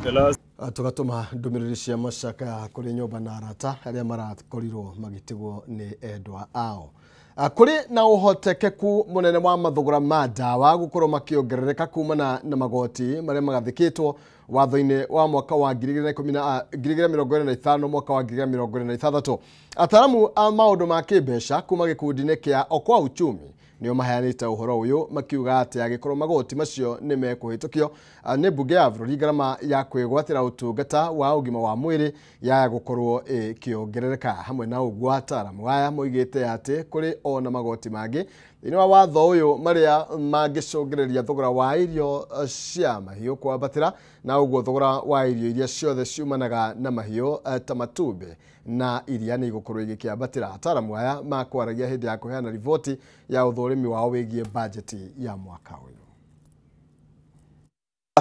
Tugatũma ndũmĩrĩri cia macakaya kũrĩ nyũmba na arata arĩa marakorirwo magĩtigwo nĩ endwa ao. Kũrĩ na ũhotekeku mũnene wa mathogora ma ndawa gũkorwo makĩongerereka kumana na magoti marĩa magathĩkĩtwo watho-inĩ wa mwaka wa 2025 mwaka wa 2026. Ataaramu a maũndũ ma kĩmbeca kuma gĩkundi-inĩ kĩa Okoa Uchumi nĩo maheanĩte ũhoro ũyũ makiuga atĩ angĩkorwo magoti macio nĩ mekũhĩtũkio nĩ mbunge ya bũrũri, ngarama ya kwĩgwatĩra ũtungata wa ũgima wa mwĩrĩ yaya gũkorwo ĩkĩongerereka. Hamwe na ũguo ataaramu aya moigĩte atĩ kũrĩ ona magoti mangĩ thĩinĩ wa watho ũyũ marĩa mangĩcũngĩrĩria thogora wa irio cia mahiũ kwambatĩra, na ũguo thogora wa irio iria ciothe ciumanaga na mahiũ ta matumbĩ na iria nĩ igũkorwo igĩkĩambatĩra. Ataaramu aya makwaragia hĩndĩ ya kũheana riboti ya ũthũrimi wao wĩgiĩ bajeti ya mwaka ũyũ.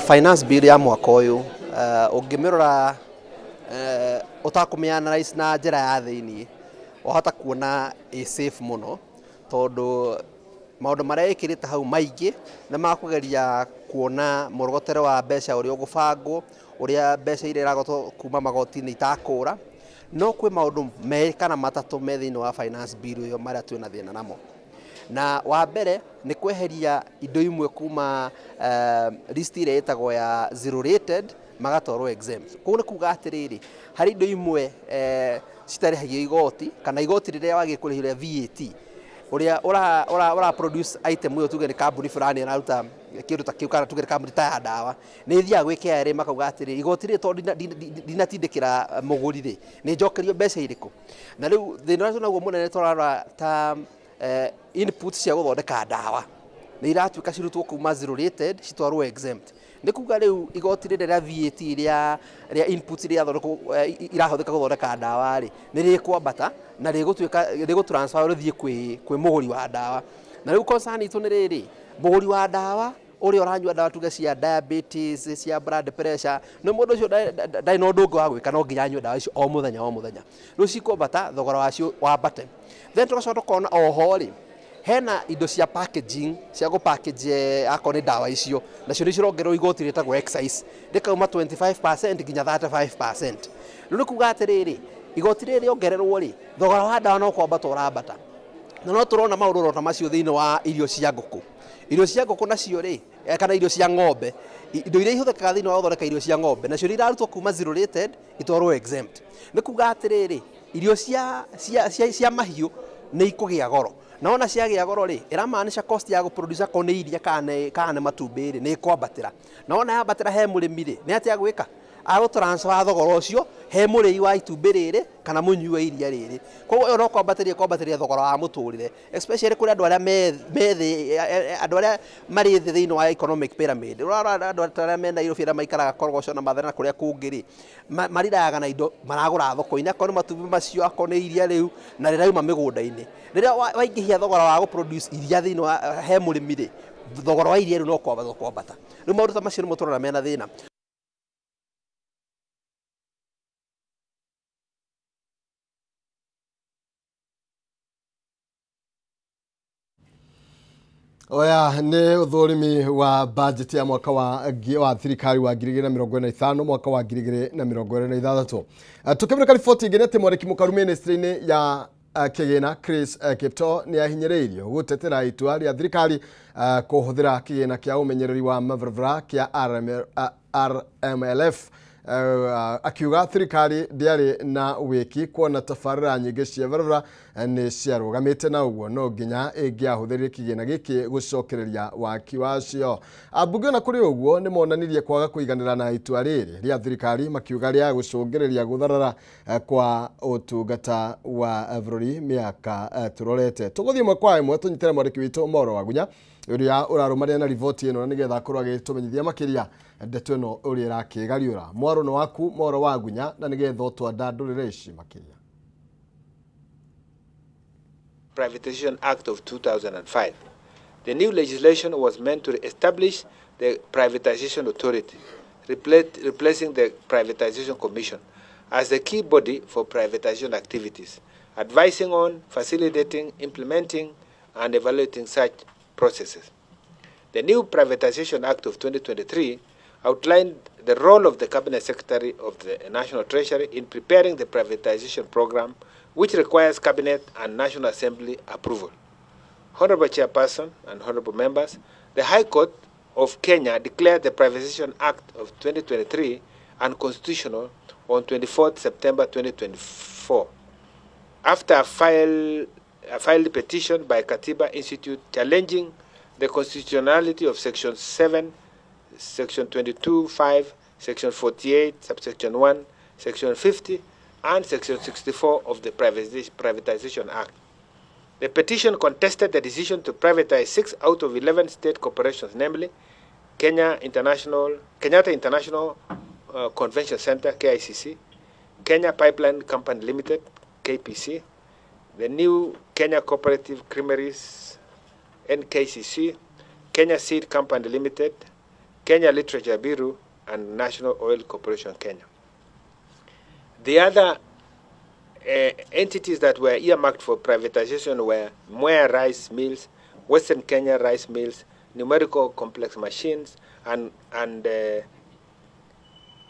Finance bill ya mwaka ũyũ ũngĩmĩrora ũtakũmĩ-analyze na njĩra ya thĩiniĩ, wahota kuona ĩ safe mũno, tondũ maũndũ marĩa ĩkĩrĩte hau maingĩ nĩ makũgeria kuona mũrogotere wa mbeca ũrĩa ũgũbangwo, ũrĩa mbeca iria iragotwo kuma magoti-inĩ itakũra. No kwĩ maũndũ merĩ kana matatũ me thĩinĩ wa finance bill ĩyo marĩa twĩna thĩna namo. Na wa mbere nĩ kweheria indo imwe kuma list ĩrĩa ĩtagwo ya zero rated magatwarwo exempt. Koguo nĩ kuga atĩrĩrĩ, harĩ indo imwe citarĩhagio igoti kana igoti rĩrĩa wagĩrĩirwo kũrĩhio rĩa VAT, ũrĩa ũra produce item ĩyo, tuge nĩ kambuni fulani ĩraruta kĩndũ ta kĩu, kana tuge nĩ kambuni ta ya ndawa, nĩ ĩthiaga gwĩ KRA makauga atĩrĩ, igoti rĩrĩ tondũ ndinatindĩkĩra mũgũri rĩ, nĩ njokerio mbeca irĩkũ. Na rĩu thĩna ũrĩa twĩnaguo mũnene tũrarora ta input cia gũthondeka ndawa nĩ iratuĩka cirutwo kuma zero rated citwarwo exempt. Nĩ kuga rĩu igoti rĩrĩa rĩa VAT rĩa input rĩa thondekwo irahũthĩka gũthondeka ndawa rĩ, nĩ rĩkwambata na rĩgũtuĩka rĩgũtransfer rĩthiĩ kwĩ mũgũri wa ndawa. Na rĩu concern itũ nĩ rĩrĩ, mũgũri wa ndawa ũrĩa ũranyua ndawa tuge cia diabetes, cia blood pressure, nĩ mũndũ ũcio ndarĩ na ũndũ ũngĩ wa gwĩka, no nginya anyue ndawa icio o mũthenya o mũthenya. Rĩu cikwambata, thogora wacio wambate. Then tũgacoka tũkona oho rĩ, hena indo cia packaging cia gũ package akorwo nĩ ndawa icio, nacio nĩ cirongererwo igoti rĩtagwo excise, rĩkauma 25% nginya 35%. Rĩu nĩ kuga atĩrĩrĩ, igoti rĩrĩ rĩongererwo rĩ, thogora wa ndawa no kwambata ũrambata. Na no tũrona maũndũ ta macio thĩinĩ wa irio cia ngũkũ. Irio cia ngũkũ nacio rĩ, kana irio cia ng'ombe, indo iria ihũthĩkaga thĩinĩ wa gũthondeka irio cia ng'ombe nacio nĩ irarutwo kuma zero rated itwarwo exempt. Nĩ kuga atĩrĩrĩ, irio cia mahiũ nĩ ikũgĩa goro. Na ona ciagĩa goro rĩ, ĩramaanisha cost ya gũproduce akorwo nĩ iria kana nĩ matumbĩ rĩ, nĩ ĩkwambatĩra. Na ona yambatĩra he mũrĩmi rĩ, nĩ atĩa gwĩka? Agũtransfer thogora ũcio he mũrĩi wa itumbĩ rĩrĩ kana mũnyui wa iria rĩrĩ. Koguo ĩyo no kwambatĩria thogora wa mũtũrĩre, especially kũrĩ andũ arĩa me thĩ, andũ arĩa marĩ thĩ thĩinĩ wa economic pyramid. Ũrarora andũ arĩa me Nairobi arĩa maikaraga Korogocho na Mathare na kũrĩa kũngĩ rĩ, mariraga na indo maragũra thoko-inĩ, akorwo nĩ matumbĩ macio, akorwo nĩ iria rĩu, na rĩrauma mĩgũnda-inĩ. Rĩrĩa waingĩhia thogora wa gũproduce iria thĩinĩ wa he mũrĩmi rĩ, thogora wa iria rĩu no kwambata kwambata. Rĩu maũndũ ta macio nĩmo tũrona mena thĩna. Oya nĩ ũthũrimi wa budget ya mwaka wa thirikari wa 2025 mwaka wa 2026. Tukĩmũrĩka riboti ĩngĩ nĩ atĩ mwandĩki mũkaru ministry-inĩ ya kĩgĩna Chris Kiptoo nĩ ahinyĩrĩirio gũtetera itua rĩa thirikari kũhũthĩra kĩgĩna kĩa ũmenyereri wa mabarabara kĩa RMLF. Akiuga thirikari ndĩarĩ na wĩki kuona tabarĩra nyingĩ cia barabara nĩ ciarũgamĩte, na ũguo no nginya ĩngĩahũthĩrire kĩgĩna gĩkĩ gũcokereria waki wacio. Ambunge ona kũrĩ ũguo nĩ monanirie kwaga kũiganĩra na itua rĩrĩ rĩa thirikari, makiuga rĩa gũcũngĩrĩria gũtharara kwa ũtungata wa bũrũri mĩaka tũrorete. Tũgũthiĩ ĩmwe kwa ĩmwe tũnyitĩre mwandĩki witũ Moro Wagunya ũrĩa ũrarũmanĩra na riboti ĩno nĩgetha akorwo agĩtũmenyithia makĩria ndeto ĩno ũrĩa ĩrakĩgariũra. Mwaro nĩ waku Moro Wagunya, na nĩgetha ũtwandandũrĩre ici makĩria. Privatization Act of 2005. The new legislation was meant to establish the Privatization Authority, replacing the Privatization Commission as the key body for privatization activities, advising on, facilitating, implementing, and evaluating such processes. The new Privatization Act of 2023 outlined the role of the Cabinet Secretary of the National Treasury in preparing the privatization program, which requires Cabinet and National Assembly approval. Honorable Chairperson and Honorable Members, the High Court of Kenya declared the Privatization Act of 2023 unconstitutional on 24th September 2024, after a filed petition by Katiba Institute challenging the constitutionality of Section 7, Section 22(5), Section 48, Subsection 1, Section 50, and Section 64 of the Privatization Act. The petition contested the decision to privatize 6 out of 11 state corporations, namely Kenyatta International Convention Center, KICC, Kenya Pipeline Company Limited, KPC, the new Kenya Cooperative Creameries, NKCC, Kenya Seed Company Limited, Kenya Literature Bureau, and National Oil Corporation Kenya. The other entities that were earmarked for privatization were Mwea Rice Mills, Western Kenya Rice Mills, Numerical Complex Machines, and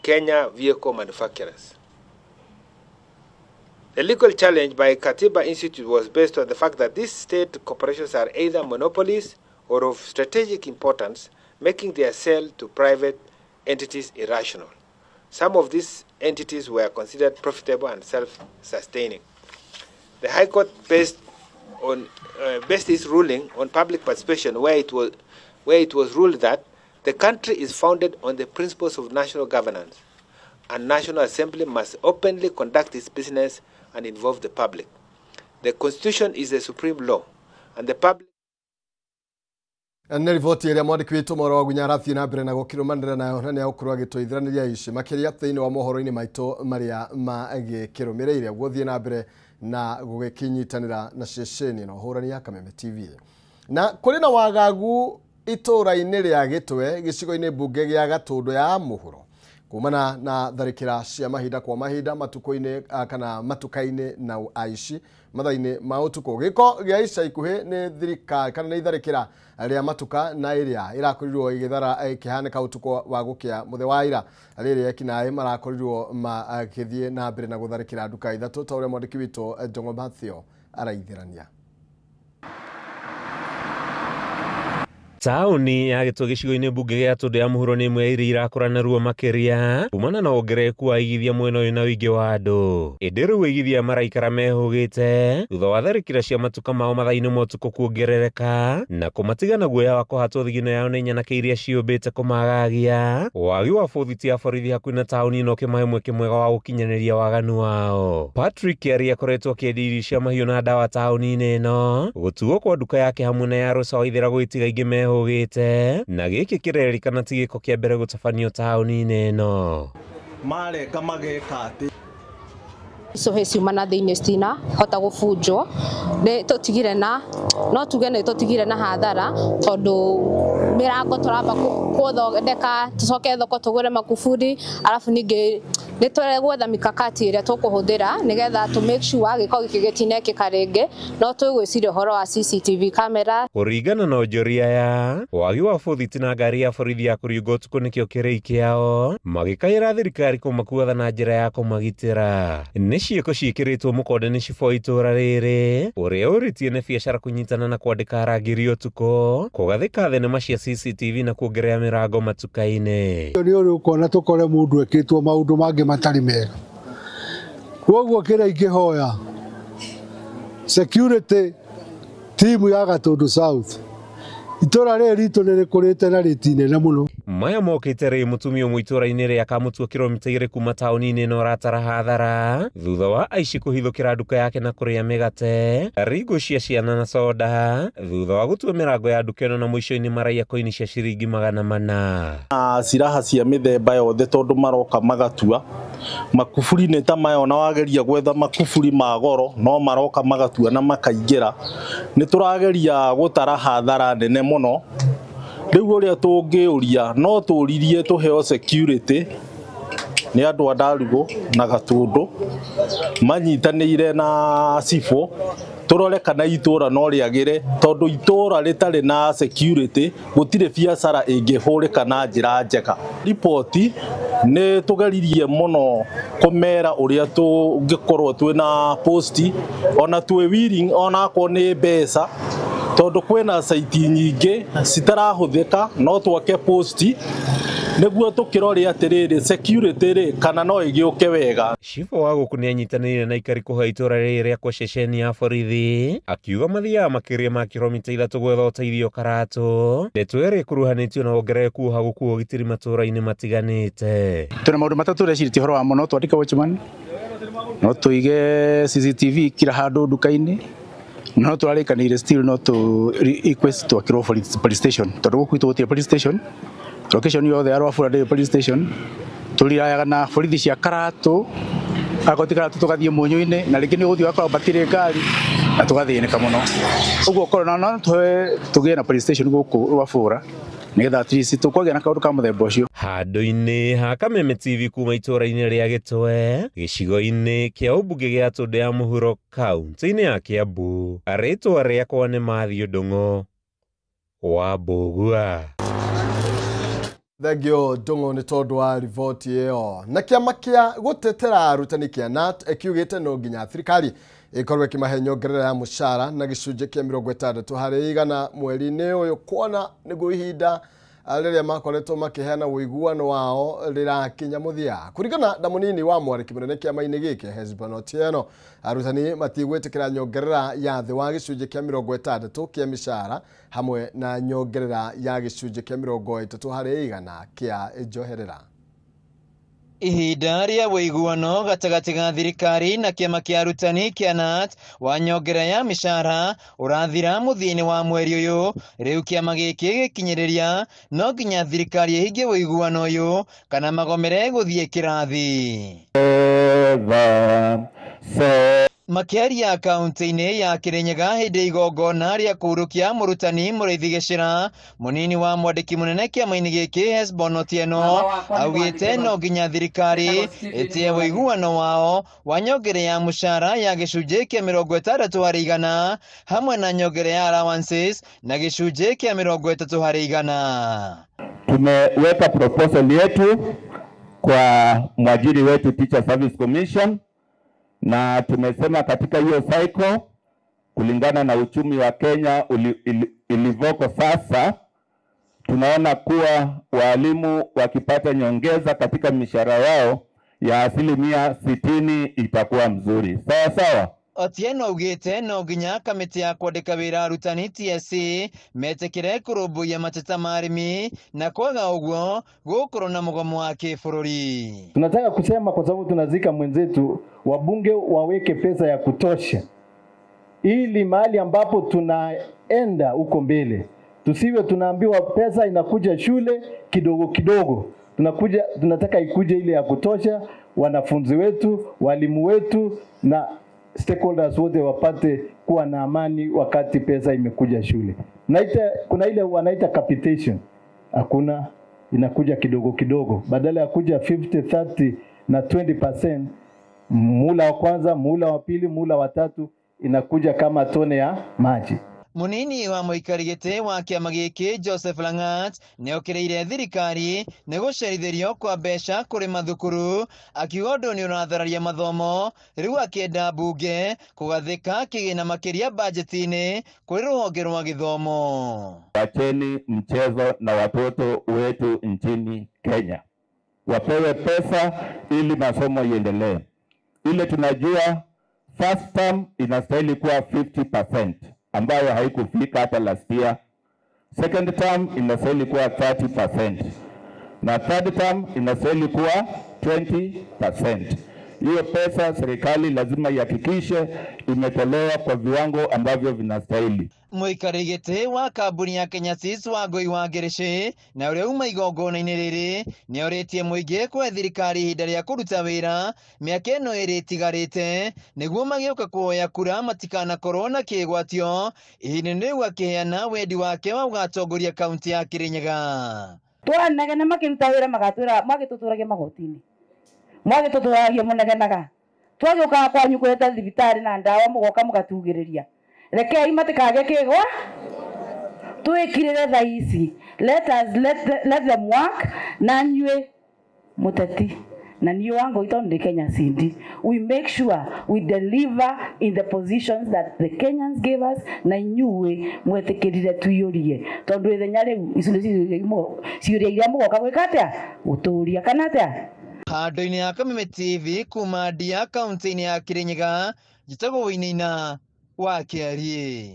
Kenya Vehicle Manufacturers. The legal challenge by Katiba Institute was based on the fact that these state corporations are either monopolies or of strategic importance, making their sale to private entities irrational. Some of these entities were considered profitable and self-sustaining. The High Court based its ruling on public participation, where it was ruled that the country is founded on the principles of national governance, and National Assembly must openly conduct its business and involve the public. The Constitution is the supreme law, and the public. Nĩ riboti ĩrĩa mwandĩki witũ Moro wa Gunya arathiĩ na mbere na gũkĩrũmanĩra nayo na nĩ egũkorwo agĩtũithĩranĩria ici makĩria thĩinĩ wa mohoro-inĩ maitũ marĩa magĩkĩrũmĩrĩire gũthiĩ na mbere na gũgĩkĩnyitanĩra na ceceni na ũhũrani ya Kameme TV. Na kũrĩ na wagagu itũũra-inĩ rĩa Gĩtwe gĩcigo-inĩ mbunge gĩa Gatũndũ ya Mũhuro kumana na tharĩkĩra cia mahinda kwa mahinda matukũ-inĩ kana matuka-inĩ na aici mathaa-inĩ ma ũtukũ. Gĩko gĩa ica ikuhĩ nĩ thirikari kana nĩ itharĩkĩra rĩa matuka na ĩrĩa ĩrakorirwo ĩgĩthara ĩkĩhanĩka ũtukũ wa gũkĩa mũthĩ wa ira rĩrĩa ekinaĩ marakorirwo magĩthiĩ na mbere na gũtharĩkĩra nduka ithatũ ta ũrĩa mwandĩki witũ Jongo Mathio araithĩrania. Taũni ya Gĩtwe gĩcigo-inĩ mbunge gĩa Gatũndũ ya Mũhuro nĩ ĩmwe ya iria irakũra na ruo makĩria kumana na wongerereku wa igithia mwena ũyũ na ũingĩ wa andũ. Ĩndĩ rĩu aigithia maraikara mehũgĩte thutha wa tharĩkĩra cia matuka mao mathaa-inĩ ma ũtukũ kuongerereka na kũmatiga na guoya wa kũhatwo thigino yao nĩ nyanake iria ciũmbĩte kũmagagia. Wagi wa bũthiti ya borithi hakuhĩ na taũni ĩno ũkĩmahe mweke mwega wa gũkinyanĩria waganu wao. Patrick Kiarie akoretwo akĩendia irio cia mahiũ na ndawa taũni-inĩ ĩno gũtuo kwa nduka yake hamwe na ya Rosa Waithera gũgĩtiga aingĩ mehũgĩte na gĩkĩ kĩrerĩkana ti gĩko kĩa mbere gũtabanio taũni-inĩ ĩno. Marenga mageka atĩ icũhĩ ciuma na thĩinĩ citina hota gũbunjwo nĩ tũtigire na no tuge nĩ tũtigire na hathara tondũ mĩrango tũramba gũthondeka tũcoke thoko tũgũre makuburi arabu ningĩ nĩ tũregwetha mikakati ĩrĩa tũkũhũthĩra nĩgetha tũ make sure gĩko gĩkĩ gĩtinekĩka rĩngĩ no tũgwĩciria ũhoro wa CCTV camera. Kũringana na onjoria ya wagi wa bũthiti na ngari ya borithi ya kũringa ũtukũ nĩkĩo kĩrĩi kĩao magĩkaĩra thirikari kũmakuatha na njĩra ya kũmagitĩra. Nĩ ciĩko ciĩkĩrĩtwo mũkonde nĩ cibũ wa itũũra rĩrĩ ũrĩa ũrĩtie nĩ biacara kũnyitana na kwandĩka arangĩri ũtukũ kũgathĩka thenema cia CCTV na kuongerera mĩrango matuka-inĩ. Nĩ ũrĩ ũkona tũkore mũndũ ekĩtwo maũndũ mangĩ matarĩ mega. Koguo kĩrĩa ingĩhoya security team ya Gatũndũ South itũra rĩrĩ ritũ nĩ rĩkũrĩte na rĩtinene mũno. Maya mokĩte rĩ mũtumia ũmwe itũra-inĩ rĩa Kamũtua kilomita 2 kuma taũni-inĩ ĩno ũratara hathara thutha wa aici kũhithũkĩra nduka yake na kũrĩa mĩgate ringũ cia ciana na soda thutha wa gũtua mĩrango ya nduka ĩno na mũico-inĩ maraiya koini cia ciringi 400. Ciraha cia mĩthemba yothe tondũ maroka magatua makuburi nĩ ta maya ona wageria gwetha makuburi ma goro no maroka magatua na makaingĩra. Nĩ tũrageria gũtara hathara nene mũno. Rĩu ũrĩa tũngĩũria no tũririe tũheo security nĩ andũ a Ndarugũ na Gatũndũ manyitanĩire na cibũ Tũrore kana itũra no rĩagĩre, tondũ itũra rĩtarĩ na security gũtirĩ biacara ĩngĩhũrĩka na njĩra njega. Riboti nĩ tũgeririe mũno kũmera ũrĩa tũngĩkorwo twĩna posti, ona twĩ willing onakorwo nĩ mbeca, tondũ kwĩna saiti nyingĩ citarahũthĩka, no twake posti nĩguo tũkĩrore atĩrĩrĩ security rĩ kana no ĩgĩũke wega. Cibũ wa gũkũ nĩanyitanĩire na aikari kũhe itũra rĩrĩ rĩa kwa ceceni ya borithi, akiuga mathiaga makĩria ma kilomita 3 gwetha ũteithio Karatũ. Ndeto ĩrĩa ĩkuruhanĩtio na wongerereku wa ũhagũku wa ũgitĩri matũra-inĩ matiganĩte. Tuna maũndũ matatũ ũrecirĩtie ũhoro wamo, no twandĩke watchman, no tũige CCTV kila handũ nduka-inĩ, no tũrarĩkanĩire still no tũ request twakĩrwo police station, tondũ gũkũ gwitũ gũtirĩ police station. Location yothe ya Rwabura ndĩrĩ police station. Tũrirayaga na borithi cia Karatũ, akorwo ti Karatũ tũgathiĩ Mũnyũ-inĩ, na rĩngĩ nĩ ũgũthiĩ ũgakora batirĩ ngari na tũgathĩnĩka mũno. Ũguo korwo no tũhe tũgĩe na police station gũkũ Rwabura nĩgetha at least tũkũgĩa na kaũndũ ka mũthemba ũcio. Handũ-inĩ ha Kameme TV kuma itũra-inĩ rĩa Gĩtwe, gĩcigo-inĩ kĩa ũmbunge gĩa Tũndũ ya Mũhuro, kaunti-inĩ ya Kiambu, rĩtwa rĩakwa nĩ Matthew Ndung'u wa Mbũgua. Thengio Ndung'u nĩ tondũ wa riboti ĩyo. Na kĩama kĩa gũtetera arutani kĩa KNUT ĩkiugĩte no nginya thirikari ĩkorwo ĩkĩmahe nyongerera ya mũcara na gĩcunjĩ kĩa 60% mweri-inĩ ũyũ, kuona nĩguo ihinda rĩrĩa makoretwo makĩheana ũiguano wao rĩrakinya mũthia. Kũringana na mũnini wa mwarĩki mũnene kĩama-inĩ gĩkĩ Hesbon Otieno, arutani matigwĩtĩkĩra nyongerera ya thĩ wa gĩcunjĩ kĩa 60 kĩa mĩcara hamwe na nyongerera ya gĩcunjĩ kĩa 30% kĩa njoherera. Ihinda rĩa ũiguano gatagatĩ ga thirikari na kĩama kĩa arutani kĩa KNUT wa nyongerera ya mĩcara ũrathira mũthia-inĩ wa mweri ũyũ. Rĩu kĩama gĩkĩ gĩkinyĩrĩria no nginya thirikari ĩhingie ũiguano ũyũ kana magomere gũthiĩ kĩrathi. Makĩaria kaunti-inĩ ya Kirinyaga hĩndĩ igongona rĩa kũhurũkia mũrutani Mũrĩithi Gĩcĩra, mũnini wa mwandĩki mũnene kĩama-inĩ gĩkĩ Hesbon Otieno augĩte no nginya thirikari ĩtĩe ũiguano wao wa nyongerera ya mũcara ya gĩcunjĩ kĩa 60% hamwe na nyongerera ya allowances na gĩcunjĩ kĩa 30%. Tumeweka proposal yetu kwa mwajiri wetu Teacher Service Commission, na tumesema katika hiyo cycle kulingana na uchumi wa Kenya ilivoko sasa, tunaona kuwa walimu wakipata nyongeza katika mishahara yao ya 60% itakuwa mzuri. Sawa sawa. Otieno augĩte no nginya kamĩtĩ ya kwandĩka wĩra arutani TSC metĩkĩre kũrũmbũiya mateta ma arĩmi na kwaga ũguo gũkorwo na mũgomo wa kĩbũrũri. Tunataka kusema kwa sababu tunazika mwenzetu, wabunge waweke pesa ya kutosha ili mahali ambapo tunaenda huko mbele tusiwe tunaambiwa pesa inakuja shule kidogo kidogo. Tunataka ikuje ile ya kutosha, wanafunzi wetu, walimu wetu na stakeholders wote wapate kuwa na amani wakati pesa imekuja shule. Kuna ile wanaita capitation. Hakuna, inakuja kidogo kidogo. Badala ya kuja 50, 30 na 20%, mula wa kwanza, mula wa pili, mula wa tatu, inakuja kama tone ya maji. Munini wa mũikari gĩtĩ wa kĩama gĩkĩ Joseph Langat nĩokĩrĩire thirikari nĩ gũcerithĩrio kwa mbeca kũrĩ mathukuru, akiuga ũndũ nĩ ũrathararia mathomo, rĩu akĩenda mbunge kũgathĩka kĩgĩna makĩria bajeti-inĩ kũrĩ rũhonge rwa gĩthomo. Wacheni mchezo na watoto wetu nchini Kenya, wapewe pesa ili masomo iendelee. Ile tunajua first term inastahili kuwa 50% ambayo haikufika hata last year. Second term inastahili kuwa 30% na third term inastahili kuwa 20%. Hiyo pesa serikali lazima ihakikishe imetolewa kwa viwango ambavyo vinastahili. Mũikari gĩtĩ wa kambuni ya Kenya Seeds Wangũi wa Ngĩrĩcĩ na ũrĩa uma igongona-inĩ rĩrĩ nĩorĩtie mũingĩ kũhe thirikari ihinda rĩa kũruta wĩra mĩaka ĩno ĩrĩ ĩtigarĩte nĩguo magĩũka kuoya kura matikanakorwo na kĩgwatio. Ihinda-inĩ rĩu akĩheana wendi wake wa gũgatongoria kaunti ya Kirinyaga. Twanegene makĩruta wĩra magatwĩra magĩtũtũragia magoti-inĩ, mwagĩtũtũragia mũnegenaga, twagĩũkaga kwanyu kũreta thibitarĩ na ndawa mũgoka mũgatugĩrĩria. Rekei matikage kigwa twikirire thaa ici. Let us let them work na nyue muteti na niyo wangu ito ndi Kenya Cindy. We make sure we deliver in the positions that the Kenyans gave us na inyuĩ mwetikirire tuiyũrie tondu ithenya riu icio nĩ ciũria iria mũgoka gwĩka atĩa gũtũria kana atĩa. Handũ-inĩ ya Kameme TV kuma Ndia kaunti-inĩ ya Kirinyaga, njĩtagwo Wainaina wa Kĩariĩ.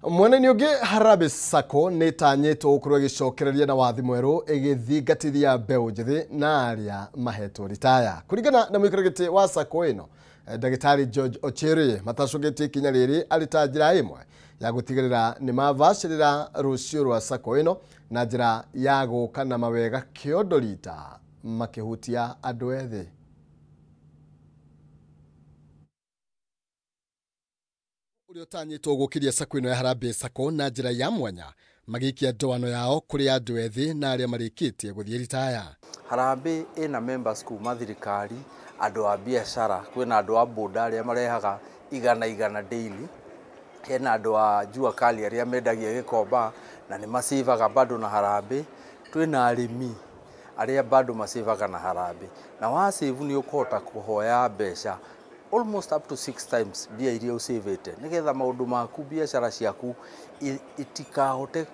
Mwena-inĩ ũngĩ, Harambee Sacco nĩ ĩtanyĩtwo gũkorwo ĩgĩcokereria na wathi mwerũ ĩgĩthingatithia mbeũ njĩthĩ na arĩa mahetwo ritaya. Kũringana na mũikarĩri gĩtĩ wa Sacco ĩno, Ndagĩtarĩ George Ochieri, matacũngĩtie ikinya rĩrĩ arĩ ta njĩra ĩmwe ya gũtigĩrĩra nĩ mabacĩrĩra rũciũ rwa Sacco ĩno na njĩra ya gũka na mawega kĩondo rita makĩhutia andũ ethĩ. Ũrĩa ũtanyĩtwo gũkĩria Sacco ĩno ya Harambee Sacco na njĩra ya mwanya magĩikia ndoano yao kũrĩ andũ ethĩ na arĩa marĩkĩtie gũthiĩ ritaya. Harambee ĩna members kuma thirikari, andũ a biacara, kwĩna andũ a boda arĩa marehaga igana igana daily, hena andũ a jua kali arĩa mendagia gĩkomba na nĩ macivaga bado na Harambee, twĩna arĩmi arĩa bado macivaga na Harambee, na wacivu nĩ ũkũhota kũhoya mbeca almost up to 6 times mbia iria ũcĩvĩte nĩgetha maũndũ maku biacara ciaku itikahote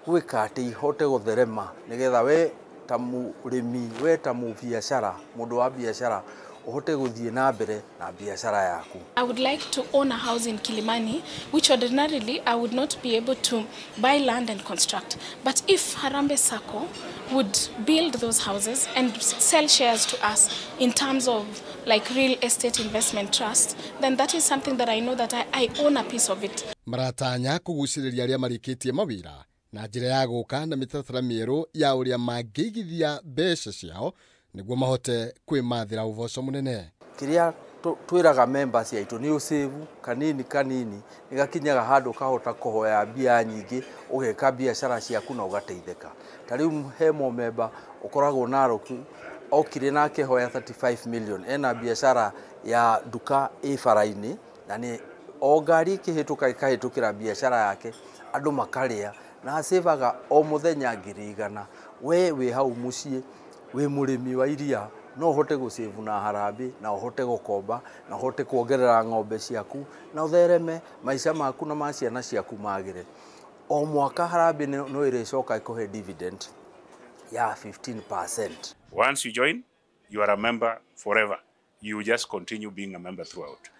gwĩka atĩ ihote gũtherema, nĩgetha we ta mũrĩmi, we ta mũbiacara, mũndũ wa biacara ũhote gũthiĩ na mbere na biacara yaku. I would like to own a house in Kilimani, which ordinarily I would not be able to buy land and construct. But if Harambee Sacco would build those houses and sell shares to us in terms of like real estate investment trust, then that is something that I know that I own a piece of it. Maratanya kũgucĩrĩria arĩa marĩkĩtie mawĩra na njĩra ya gũka na mĩtaratara mĩerũ ya ũrĩa mangĩigithia mbeca ciao nĩguo mahote kwĩmathĩra ũboco mũnene. Kĩrĩa twĩraga members aitũ nĩ ũcĩvu kanini kanini nĩgakinyaga handũ kahota kũhoya mbia nyingĩ ũgeka biacara ciaku na ũgateithĩka. Ta rĩu he mũmemba ũkoragwo Narok okire na akĩhoya 35 million, ena biacara ya nduka ĩ bara-inĩ na nĩ o ngari ĩkĩhĩtũka ĩkahĩtũkĩra biacara yake andũ makarĩa na acĩvaga o mũthenya 100,000. We wĩ hau mũciĩ wĩ mũrĩmi wa iria no ũhote gũcĩvu na Harambee na ũhote gũkomba na ũhote kuongerera ng'ombe ciaku na ũthereme maica maku na ma ciana ciaku magĩre. O mwaka Harambee no ĩrĩcoka ĩkũhe dividend ya 15%. Once you join, you are a member forever. You just continue being a member throughout.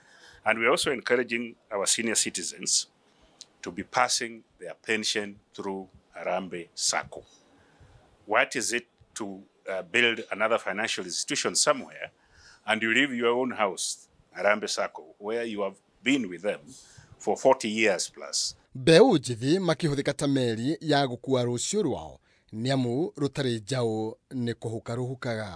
And we're also encouraging our senior citizens to be passing their pension through Harambee Sacco. What is it to build another financial institution somewhere and you leave your own house, Harambee Sacco, where you have been with them for 40 years plus? Mbeũ njĩthĩ makĩhũthĩka ta meri ya gũkua rũciũ rwao nĩ amu rũtarĩ njaũ nĩ kũhuka rũhukaga.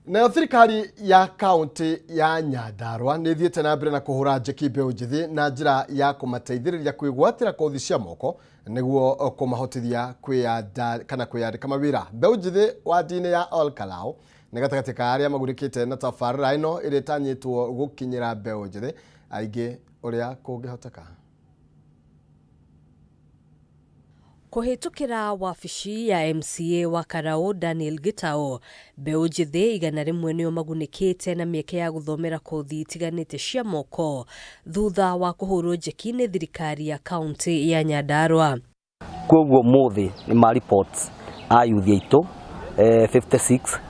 Nayo thirikari ya kaunti ya Nyandarua nĩ ĩthiĩte na mbere na kũhũra njeki mbeũ njĩthĩ na njĩra ya kũmateithĩrĩria kwĩgwatĩra kothi cia moko nĩguo kũmahotithia kwĩyandĩka mawĩra. Mbeũ njĩthĩ wadi-inĩ ya Ol Kalou nĩ gatagatĩ ka arĩa magunĩkĩte na tabarĩra ĩno ĩrĩa ĩtanyĩtwo gũkinyĩra mbeũ njĩthĩ aingĩ ũrĩa kũngĩhoteka. Kũhĩtũkĩra wabici ya MCA wa Karau Daniel Gitao, mbeũ njĩthĩ 100 nĩo magunĩkĩte na mĩeke ya gũthomera kothi itiganĩte cia moko thutha wa kũhũrwo njeki nĩ thirikari ya kaunti ya Nyandarua. Koguo mũthĩ nĩ ma reports a youth aitũ 56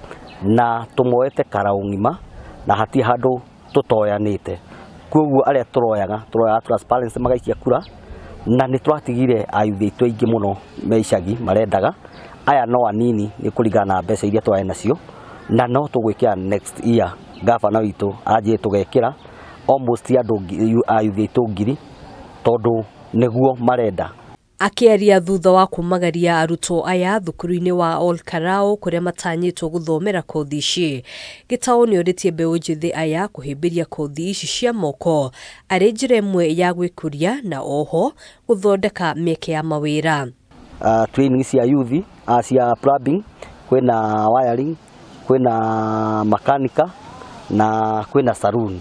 na tũmoete Karau ng'ima na hatirĩ handũ tũtoyanĩte. Koguo arĩa tũroyaga transparency magaikia kura na nĩ tũratigire ayuthi aitũ aingĩ mũno me icagi marendaga aya no anini nĩ kũringana na mbeca iria twarĩ nacio na no tũgwĩkĩra next year gavana witũ anjie tũgekĩra almost andũ ayuthi aitũ 1,000 tondũ nĩguo marenda. Akĩaria thutha wa kumagaria arutwo aya thukuru-inĩ wa Ol Kalou kũrĩa matanyĩtwo gũthomera kothi ici, Gitao nĩorĩtie mbeũ njĩthĩ aya kũhĩmbĩria kothi ici cia moko arĩ njĩra ĩmwe ya gwĩkũria na oho gũthondeka mĩeke ya mawĩra. Training cia youth cia plumbing, kwĩna wiring, kwĩna makanika na kwĩna saloon.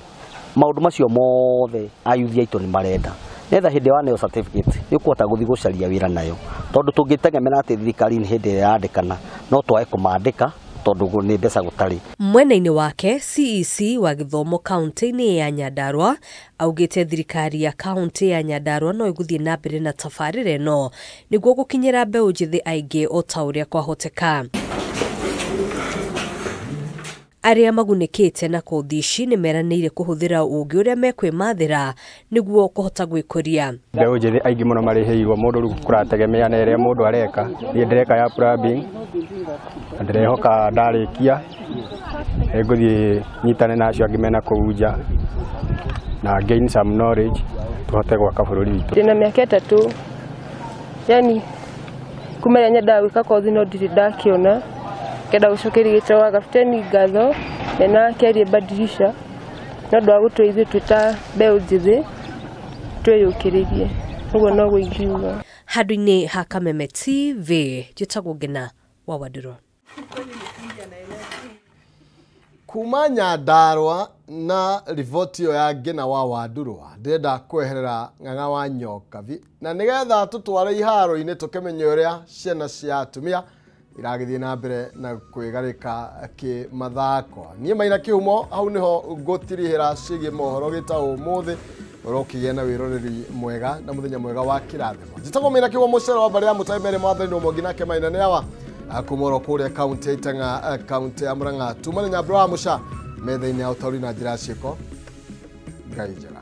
Maũndũ macio mothe ayuthi aitũ nĩ marenda netha hĩndĩ waneo certificate nĩ ũkũhota gũthiĩ gũcaria wĩra nayo, tondũ tũngĩtegemera atĩ thirikari nĩ hĩndĩ ĩrĩa yandĩkana no twage kũmandĩka tondũ nĩ mbeca gũtarĩ. Mwena-inĩ wake CEC wa gĩthomo kaunti-inĩ ya Nyandarua augĩte thirikari ya kaunti ya Nyandarua no ĩgũthiĩ na mbere na tabarĩra ĩno nĩguo gũkinyĩra mbeũ njĩthĩ aingĩ o ta ũrĩa kwahoteka. Arĩa magunĩkĩte na kothi ici nĩ meranĩire kũhũthĩra ũũgĩ ũrĩa mekwĩmathĩra nĩguo kũhota gwĩkũria. Mbeũ njĩthĩ aingĩ mũno marĩhĩirwo mũndũ rĩu kũrategemea na ĩrĩa mũndũ areka. Niĩ ndĩreka ya plumbing na ndĩrehoka ndarĩkia ngũthiĩ nyitane na acio angĩ mena kũu nja na gain some knowledge tũhote gwaka bũrũri witũ. Ndĩna mĩaka 3 yani kuma rĩrĩa nyendaga gwĩka kothi no ndirĩ ndakĩona. Ngenda gũcokeria gĩtĩ wa Kapteni ngatho mena Kerie Badilisha nĩ ũndũ wa gũtũteithia twĩ ta mbeũ njĩthĩ twĩyũkĩrĩrie, ũguo noguo ingiuga. Handũ-inĩ ha Kameme TV njĩtagwo Ngina wa Wandirũ. Kuma Nyandarua na riboti ĩyo ya Ngina wa Wandurwa ndĩrenda kweherera Ng'ang'a wa Nyokabi na nĩgetha tũtware iharo-inĩ tũkĩmenye ũrĩa ciana cia atumia iragĩthiĩ na mbere na kwĩgarĩka kĩmathako. Niĩ Maina Kĩhumo hau nĩho ngũtirihĩra ciĩgiĩ mohoro gĩta ũmũthĩ ũrokĩgĩa na wĩroreri mwega na mũthenya mwega wa kĩrathimo. Njĩtagwo Maina Kĩhumo mũcere wa mbarĩ ya Mũtai Mary Mwathani ũmwe nginake Maina nĩ awa kuma oro kũrĩa kaunti ya Itang'a kaunti ya Murang'a. Tuma na Nyambura wa Mũca metha-inĩ ya ũtaũri na njĩra ya ciĩko. Ngai njega.